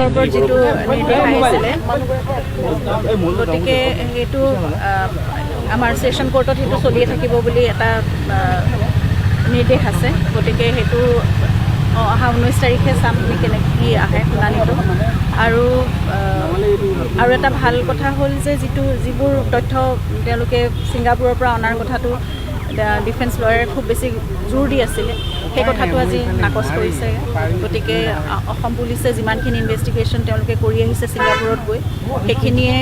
ওপৰত যিটো নিৰ্দেশ আহিছিলে, গতিকে সেইটো আমাৰ ছেশ্যন কোৰ্টত সেইটো চলিয়ে থাকিব বুলি এটা নিৰ্দেশ আছে। গতিকে সেইটো অহা 19 তাৰিখে চাম আমি কেনেকৈ কি আহে শুনানিটো। আৰু এটা ভাল কথা হ'ল যে যিবোৰ তথ্য তেওঁলোকে ছিংগাপুৰৰ পৰা অনাৰ কথাটো ডিফেন্স লয়াৰে খুব বেছি জোৰ দি আছিলে, সেই কথাটো আজি নাকচ কৰিছে। গতিকে অসম পুলিচে যিমানখিনি ইনভেষ্টিগেশ্যন তেওঁলোকে কৰি আহিছে ছিংগাপুৰত গৈ, সেইখিনিয়ে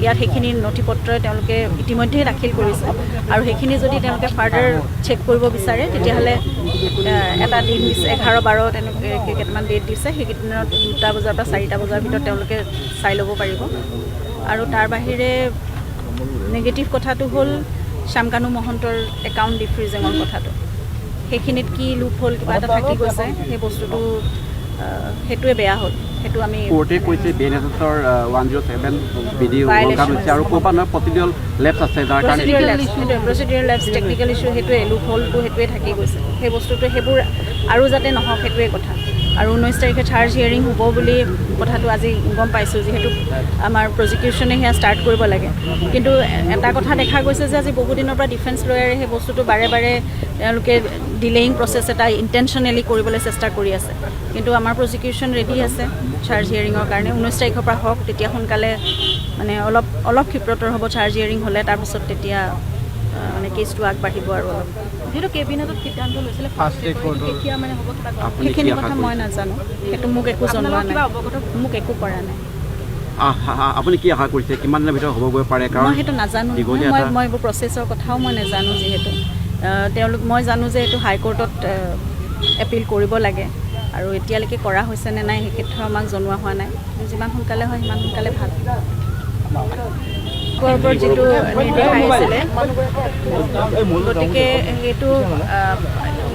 ইয়াত সেইখিনি নথি পত্ৰই তেওঁলোকে ইতিমধ্যেই দাখিল কৰিছে। আৰু সেইখিনি যদি তেওঁলোকে ফাৰ্ডাৰ চেক কৰিব বিচাৰে, তেতিয়াহ'লে এটা দিন দিছে, 11, 12 তেনেকৈ কেইটামান ডেট দিছে। সেইকেইদিনত 2টা বজাৰ পৰা 4টা বজাৰ ভিতৰত তেওঁলোকে চাই ল'ব পাৰিব। আৰু তাৰ বাহিৰে নিগেটিভ কথাটো হ'ল শ্যামকানু মহন্তৰ একাউণ্ট ডিফ্ৰিজিঙৰ কথাটো। সেইখিনিত কি লুপ হ'ল, কিবা এটা থাকি গৈছে, সেই বস্তুটো সেইটোৱে বেয়া হ'ল। সেইটো আমি কোৰ্টে কৈছে বিএনএছএছৰ 107 বিধি উলংঘন হৈছে আৰু ক'ৰবাত নহয় প্ৰচিডিউৰেল লেপছ আছে, যাৰ কাৰণে প্ৰচিডিউৰেল লেপছ, সেইটোৱে প্ৰচিডিউৰেল লেপছ, টেকনিকেল ইছ্যু, সেইটোৱে লুপ হ'লটো সেইটোৱে থাকি গৈছে। সেই বস্তুটো সেইবোৰ আৰু যাতে নহওক, সেইটোৱে কথা। আৰু 19 তাৰিখে চাৰ্জ হিয়াৰিং হ'ব বুলি কথাটো আজি গম পাইছোঁ, যিহেতু আমাৰ প্ৰজিকিউশ্যনে সেয়া ষ্টাৰ্ট কৰিব লাগে। কিন্তু এটা কথা দেখা গৈছে যে আজি বহুদিনৰ পৰা ডিফেন্স লয়াৰে সেই বস্তুটো বাৰে বাৰে তেওঁলোকে ডিলেয়িং প্ৰচেছ এটা ইণ্টেনশ্যনেলি কৰিবলৈ চেষ্টা কৰি আছে। কিন্তু আমাৰ প্ৰজিকিউশ্যন ৰেডি আছে চাৰ্জ হিয়াৰিঙৰ কাৰণে। 19 তাৰিখৰ পৰা হওক, তেতিয়া সোনকালে মানে অলপ অলপ ক্ষিপ্ৰতৰ হ'ব চাৰ্জ হিয়াৰিং হ'লে। তাৰপিছত তেতিয়া মানে কেছটো আগবাঢ়িব আৰু অলপ। যিহেতু কেবিনেটত সিদ্ধান্ত লৈছিলে ফাষ্ট ট্ৰেক, কেতিয়া মানে হ'ব কিবা গম আপুনি কি সেইখিনি আশা কথা মই কৰিছে? নাজানো, সেইটো মোক একো জনোৱা আপোনালোকৰ নাই। কিবা অৱগত মোক একো কৰা নাই। আপুনি কি আশা কৰিছে, কিমান দিনৰ ভিতৰত হ'বগৈ পাৰে? কাৰণ মই সেইটো নাজানো নহয়। দীঘলীয়া মই এটা মই এইবোৰ প্ৰচেছৰ কথাও মই নাজানো। যিহেতু তেওঁলোক মই জানো যে এইটো হাইকোৰ্টত এপিল কৰিব লাগে আৰু এতিয়ালৈকে কৰা হৈছে নে নাই, সেই ক্ষেত্ৰত আমাক জনোৱা হোৱা নাই। কিন্তু যিমান সোনকালে হয় সিমান সোনকালে ভাল। ওপৰত যিটো নিৰ্দেশ আহিছিলে, গতিকে সেইটো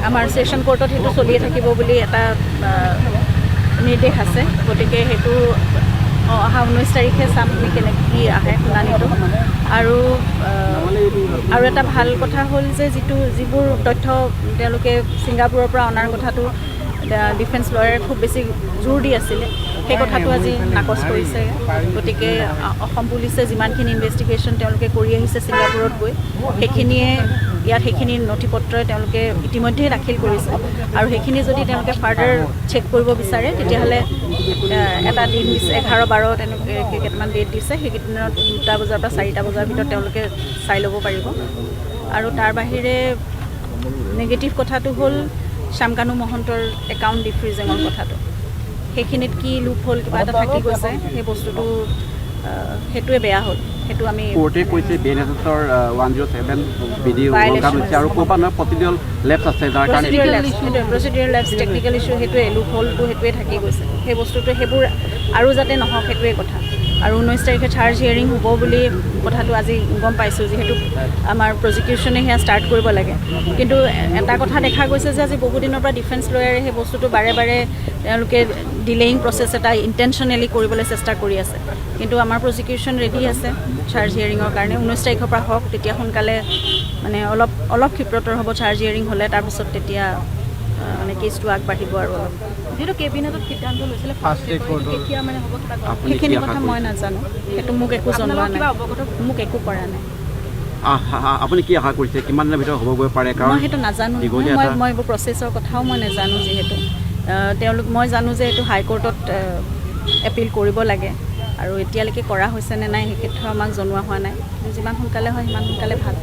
আমাৰ ছেশ্যন কোৰ্টত সেইটো চলিয়ে থাকিব বুলি এটা নিৰ্দেশ আছে। গতিকে সেইটো অহা 19 তাৰিখে চাম আমি কেনেকৈ কি আহে শুনানিটো। আৰু এটা ভাল কথা হ'ল যে যিবোৰ তথ্য তেওঁলোকে ছিংগাপুৰৰ পৰা অনাৰ কথাটো ডিফেন্স লয়াৰে খুব বেছি জোৰ দি আছিলে, সেই কথাটো আজি নাকচ কৰিছে। গতিকে অসম পুলিচে যিমানখিনি ইনভেষ্টিগেশ্যন তেওঁলোকে কৰি আহিছে ছিংগাপুৰত গৈ, সেইখিনিয়ে ইয়াত সেইখিনি নথি পত্ৰই তেওঁলোকে ইতিমধ্যেই দাখিল কৰিছে। আৰু সেইখিনি যদি তেওঁলোকে ফাৰ্ডাৰ চেক কৰিব বিচাৰে, তেতিয়াহ'লে এটা দিন দিছে, 11, 12 তেনেকৈ কেইটামান ডেট দিছে। সেইকেইদিনত 2টা বজাৰ পৰা 4টা বজাৰ ভিতৰত তেওঁলোকে চাই ল'ব পাৰিব। আৰু তাৰ বাহিৰে নিগেটিভ কথাটো হ'ল শ্যামকানু মহন্তৰ একাউণ্ট ডিফ্ৰিজিঙৰ কথাটো। সেইখিনিত কি লুপ হ'ল, কিবা এটা থাকি গৈছে, সেই বস্তুটো সেইটোৱে বেয়া হ'ল। সেইটো আমি কোৰ্টে কৈছে বিএনএছএছৰ 107 বিধি উলংঘন হৈছে আৰু ক'ৰবাত নহয় প্ৰচিডিউৰেল লেপছ আছে, যাৰ কাৰণে প্ৰচিডিউৰেল লেপছ, সেইটোৱে প্ৰচিডিউৰেল লেপছ, টেকনিকেল ইছ্যু, সেইটোৱে লুপ হ'লটো সেইটোৱে থাকি গৈছে। সেই বস্তুটো সেইবোৰ আৰু যাতে নহওক, সেইটোৱে কথা। আৰু 19 তাৰিখে চাৰ্জ হিয়াৰিং হ'ব বুলি কথাটো আজি গম পাইছোঁ, যিহেতু আমাৰ প্ৰজিকিউশ্যনে সেয়া ষ্টাৰ্ট কৰিব লাগে। কিন্তু এটা কথা দেখা গৈছে যে আজি বহুদিনৰ পৰা ডিফেন্স লয়াৰে সেই বস্তুটো বাৰে বাৰে তেওঁলোকে ডিলেয়িং প্ৰচেছ এটা ইণ্টেনশ্যনেলি কৰিবলৈ চেষ্টা কৰি আছে। কিন্তু আমাৰ প্ৰজিকিউশ্যন ৰেডি আছে চাৰ্জ হিয়াৰিঙৰ কাৰণে। 19 তাৰিখৰ পৰা হওক, তেতিয়া সোনকালে মানে অলপ অলপ ক্ষিপ্ৰতৰ হ'ব চাৰ্জ হিয়াৰিং হ'লে। তাৰপিছত তেতিয়া মানে কেছটো আগবাঢ়িব আৰু অলপ। যিহেতু কেবিনেটত সিদ্ধান্ত লৈছিলে ফাষ্ট ট্ৰেক, কেতিয়া মানে হ'ব কিবা গম আপুনি কি সেইখিনি আশা কথা মই কৰিছে? নাজানো, সেইটো মোক একো জনোৱা আপোনালোকৰ নাই। কিবা অৱগত মোক একো কৰা নাই। আপুনি কি আশা কৰিছে, কিমান দিনৰ ভিতৰত হ'বগৈ পাৰে? কাৰণ মই সেইটো নাজানো নহয়। দীঘলীয়া মই এটা মই এইবোৰ প্ৰচেছৰ কথাও মই নাজানো। যিহেতু তেওঁলোক মই জানো যে এইটো হাইকোৰ্টত এপিল কৰিব লাগে আৰু এতিয়ালৈকে কৰা হৈছে নে নাই, সেই ক্ষেত্ৰত আমাক জনোৱা হোৱা নাই। কিন্তু যিমান সোনকালে হয় সিমান সোনকালে ভাল।